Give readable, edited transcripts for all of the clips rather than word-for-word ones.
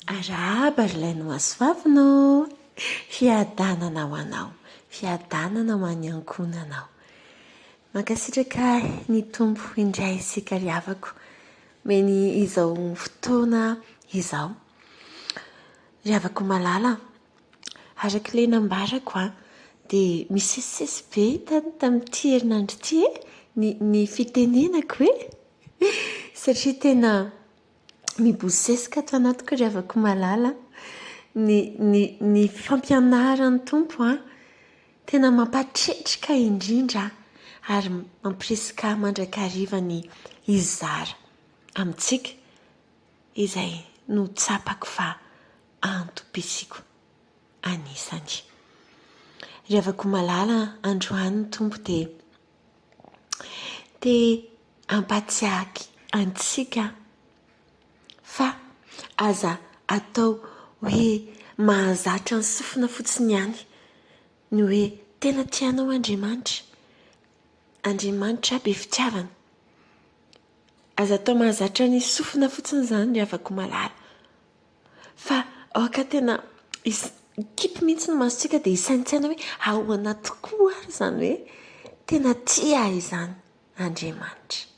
Arahaba ry ilay nohasoavina ô! Fiadanana ho anao, fiadanana ho an'ny ankohonanao. Mankasitraka ny Tompo indray isika ry havako omeny izao fotoana izao. Ry havako malala, araka ilay nambarako an, dia misesisesy be tamin'ity herinandro ity e, ny ny fitenenako e! Satria tena mibosesika ato anatiko ry havako malala ny ny ny fampianaran'ny Tompo an, tena mampatretrika indrindra ary mampirisika ahy mandrakariva ny hizara amintsika izay no tsapako fa antom-pisiako anisany. Ry havako malala androany ny Tompo dia te hampatsiahy antsika fa aza atao hoe mahazatra ny sofina fotsiny ihany ny hoe tena tia anao Andriamanitra, Andriamanitra be fitiavana. Aza atao mahazatra ny sofina fotsiny izany ry havako malala fa aoka tena hikipy mihitsy ny masontsika dia hisaintsaina hoe ahoana tokoa ary izany hoe tena tia ahy izany Andriamanitra.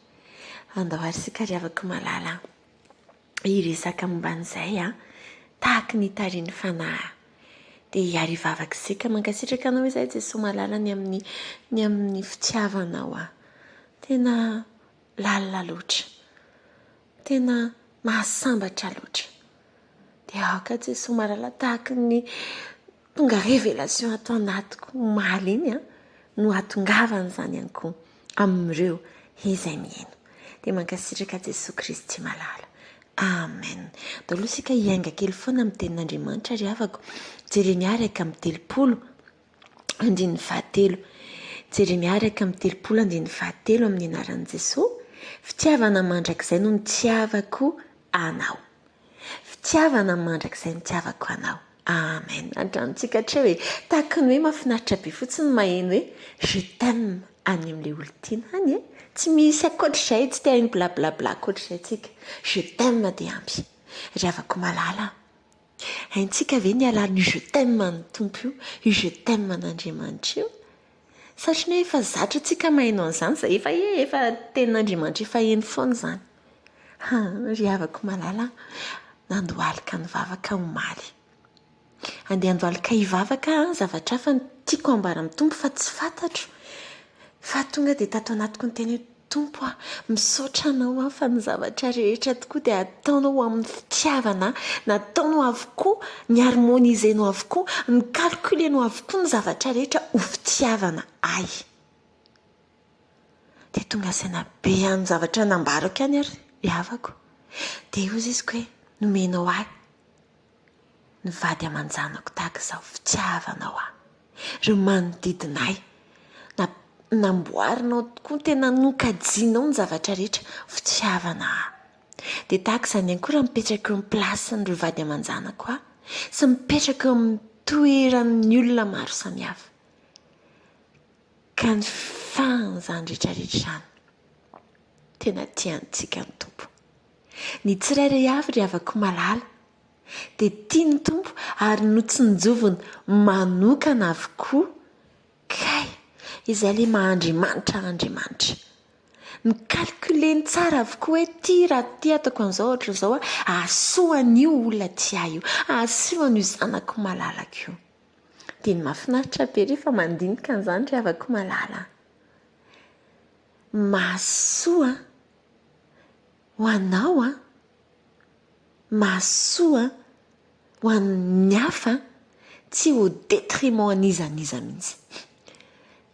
Andao ary isika ry havako malala hiresaka momba an'izay an, tahaky ny tarihin'ny Fanahy dia hiary hivavaka isika. Mankasitraka anao izahay Jesoa malala ny amin'ny ny amin'ny fitiavanao ahy. Tena lalina loatra. Tena mahasambatra loatra. Dia aoka Jesoa malala tahaky ny tonga révélation ato anatiko omaly iny an, no hahatongavan'izany ihany koa amin'ireo izay mino. Dia mankasitraka Jesoa Kristy malala. Amen. Ndao aloha isika hiainga kely foana amin'ny tenin'Andriamanitra ry havako. Jeremia 31. Andininy fahatelo. Jeremia 31 andininy fahatelo amin'ny anaran'i Jesoa, Fitiavana mandrakizay no nitiavako anao. Fitiavana mandrakizay nitiavako anao. Amen. Andrantsika hatreo e. Tahaka ny hoe mahafinaritra be fotsiny ny maheno hoe je t'aime any amin'ilay olon-tiana any e. Tsy misy ankoatr'izay, tsy te haino blablabla ankoatr'izay tsika. Je t'aime dia ampy. Ry havako malala a. Haintsika ve ny hiala an'io je t'aime an'ny Tompo io, io je t'aime an'Andriamanitra io? Satria ny hoe efa zatra antsika maheno an'izany, izay efa e, efa tenin'Andriamanitra efa heno foana izany. Ha, ry havako malala, nandohalika nivavaka omaly. Andeha handohalika hivavaka aho, zavatra hafa no tiako hambara amin'ny Tompo fa tsy fantatro. Fa tonga dia tato anatiko ny teny hoe, Tompo a, misaotra Anao aho fa ny zavatra rehetra tokoa dia ataonao ho amin'ny fitiavana ahy, nataonao avokoa, ni-harmoniser-nao avokoa, ni-calculer-nao avokoa ny zavatra rehetra ho fitiavana ahy. Dia tonga saina be amin'ny zavatra nambarako ihany ary ry havako. Dia hoy izy hoe, nomenao ahy ny vady aman-janako tahaka izao fitiavanao ahy. Ireo manodidina ahy, namboarinao tokoa, tena nokajianao ny zavatra rehetra, fitiavana ahy. Dia tahaka izany ihany koa raha mipetraka eo amin'ny place-n'ireo vady aman-janako aho, sy mipetraka eo amin'ny toeran'ny olona maro samihafa. Ka ny fahan'izany rehetra rehetra izany, tena tia antsika ny Tompo. Ny tsirairay avy ry havako malala dia tian'ny Tompo ary notsinjoviny manokana avokoa kay izay ilay maha Andriamanitra Andriamanitra. Ni-calculer-ny tsara avokoa hoe ity raha ity ataoko an'izao ohatran'izao hahasoa an'io olona tia ahy io, hahasoa an'io zanako malalako io. Dia ny mahafinaritra be rehefa mandinika an'izany ry havako malala, mahasoa ho anao an, mahasoa ho an'ny hafa, tsy au détriment an'iza n'iza mihitsy.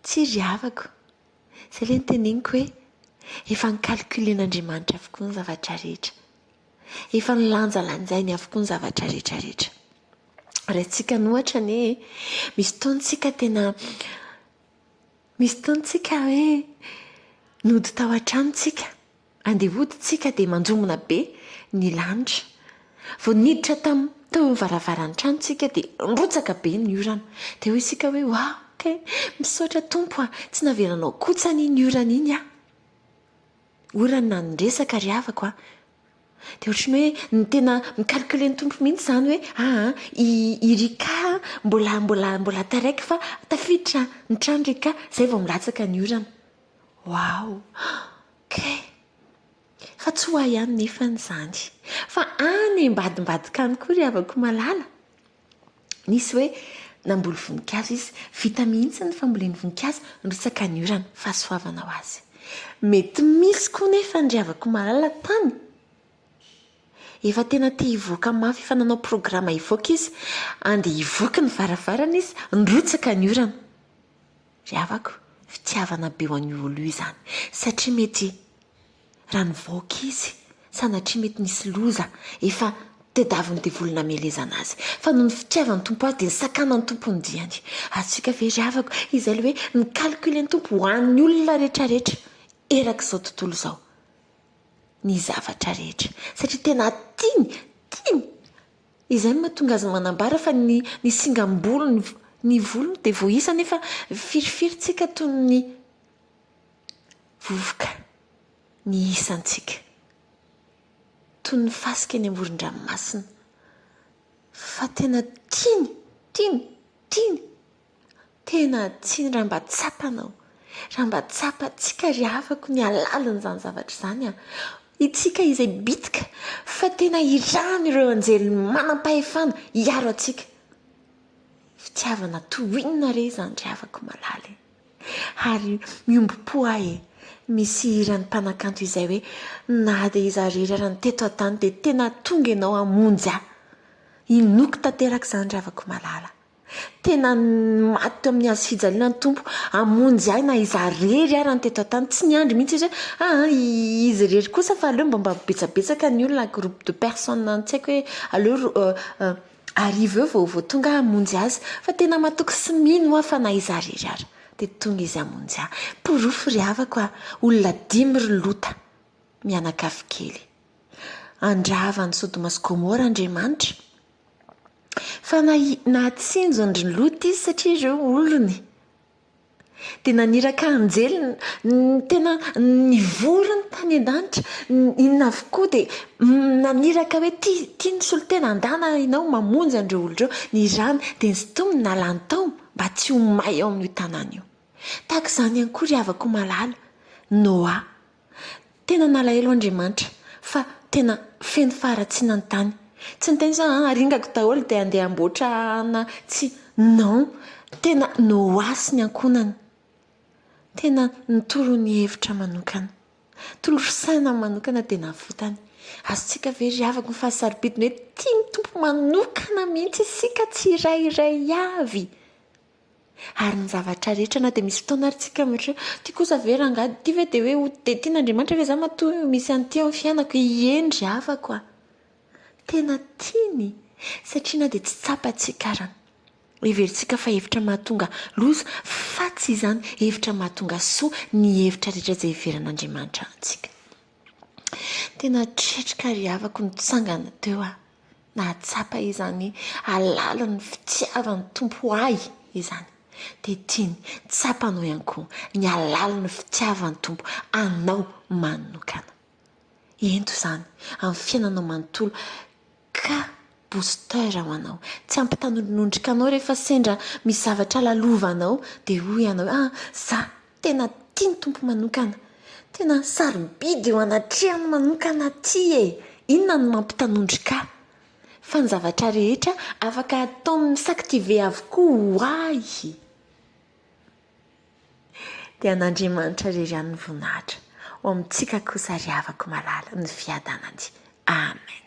Tsia ry havako, izay ilay noteneniko hoe efa ni-calculer-n'Andriamanitra avokoa ny zavatra rehetra. Efa nilanjalanjainy avokoa ny zavatra rehetra rehetra. Raintsika an'ohatra anie e, misy fotoana isika tena Misy fotoana tsika hoe nody tao an-trano tsika, andeha hody tsika dia manjombona be ny lanitra. Vao niditra tam teo amin'ny varavaran'ny trano tsika dia nirotsaka be ny orana. Dia hoy isika hoe waouh kay, misaotra Tompo a, tsy navelanao kotsana iny orana iny aho. Orana niresaka ry havako a. Dia ohatran'ny hoe ny tena mi-calculer ny Tompo mihitsy izany hoe aa i i Rika mbola mbola mbola taraiky fa tafiditra ny trano Rika izay vao milatsaka ny orana. Waouh! Kay! Fa tsy ho ahy ihany nefany izany. Fa any ambadimbadika any koa ry havako malala, nisy hoe namboly voninkazo izy, vita mihitsy ny famboleny voninkazo, nirotsaka ny orana, fahasoavana ho azy. Mety misy koa nefa ry havako malala tany, efa tena te hivoaka mafy, efa nanao programa hivoaka izy, andeha hivoaka ny varavarana izy, nirotsaka ny orana. Ry havako, fitiavana be ho an'io olona io izany, satria mety raha nivoaka izy, sanatria mety nisy loza efa tediavin'ny devoly namelezana azy. Fa noho ny fitiavan'ny Tompo azy dia nisakanan'ny Tompo ny diany. Azontsika ve ry havako izay ilay hoe ni-calculer ny Tompo ho an'ny olona rehetrarehetra erak'izao tontolo izao ny zavatra rehetra, satria tena tiany, tiany Izay no mahatonga azy manambara fa ny ny singam-bolony, ny volony dia voaisa nefa firifiry tsika toy ny vovoka ny isantsika. Toy ny fasika eny amoron-dranomasina. Fa tena tiany, tiany, tiany. Tena tsiny raha mba tsapanao, raha mba tsapantsika ry havako ny halalin'izany zavatra izany an! Itsika izay bitika fa tena irahany ireo anjely manam-pahefana hiaro antsika. Fitiavana toy inona re izany ry havako malala e! Ary miombom-po aho e! Misy hiran'ny mpanakanto izay hoe na dia izaho irery ara no teto an-tany dia tena tonga ianao hamonjy ahy. Inoako tanteraka izany ry havako malala. Tena maty teo amin'ny hazo fijaliana ny Tompo hamonjy ahy na izaho irery ara ny teto an-tany. Tsy niandry mihitsy izy hoe aa izy irery kosa fa aleo mba mba betsabetsaka ny olona groupe de personnes tsy haiko hoe aleo arivo eo vao vao tonga aho hamonjy azy. Fa tena matoky sy mino aho fa na izaho irery ara dia tonga izy hamonjy ahy. Porofo ry havako a! Olona dimy ry Lota mianakavy kely. Handrava an'i Sodoma sy Gomora Andriamanitra. Fa nahatsinjo an-dry Lota izy satria ireo olony. Dia naniraka anjely tena nivory ny tany an-danitra, inona avokoa dia naniraka hoe ity ity ny solontena andana ianao mamonjy an'ireo olona ireo. Nirahany dia nisintominy nalany tao mba tsy ho may ao amin'io tanàna io. Tahaka izany ihany koa ry havako malala, Noa. Tena nalahelo Andriamanitra fa tena feno faharatsiana ny tany. Tsy niteny izy hoe ah aringako daholo dia andeha hamboatra ana tsy non tena Noa sy ny ankohonany tena nitoroany hevitra manokana, tolory saina manokana dia navotany. Azontsika ve ry havako ny fahasarobidiny hoe tian'ny Tompo manokana mihitsy isika tsirairay avy. Ary ny zavatra rehetra na dia misy fotoana ary tsika mieritreritra hoe ty kosa ve rangahy ty ve dia hoe ho dia tian'Andriamanitra ve za matoa misy an'ity eo amin'ny fiainako? Eny ry havako a! Tena tiany satria na dia tsy tsapantsika ara heverintsika fa hevitra mahatonga loza fa tsy izany, hevitra mahatonga soa ny hevitra rehetra izay heveran'Andriamanitra antsika. Tena tretrika ry havako nitsangana teo aho. Nahatsapa izany halalin'ny fitiavan'ny Tompo ahy izany, dia tiany tsapanao ihany koa ny halalin'ny fitiavan'ny Tompo anao manokana. Ento izany amin'ny fiainanao manontolo ka booster ho anao. Tsy hampitanondronondrika anao rehefa sendra misy zavatra lalovanao dia hoy ianao hoe ah, za tena tia ny Tompo manokana. Tena sarobidy eo anatrehany manokana aty e! Inona no mampitanondrika ahy? Fa ny zavatra rehetra afaka atao mi-s'activer avokoa ho ahy. Dia an'Andriamanitra irery ihany ny voninahitra. Ho amintsika kosa ry havako malala ny fiadanany. Amen.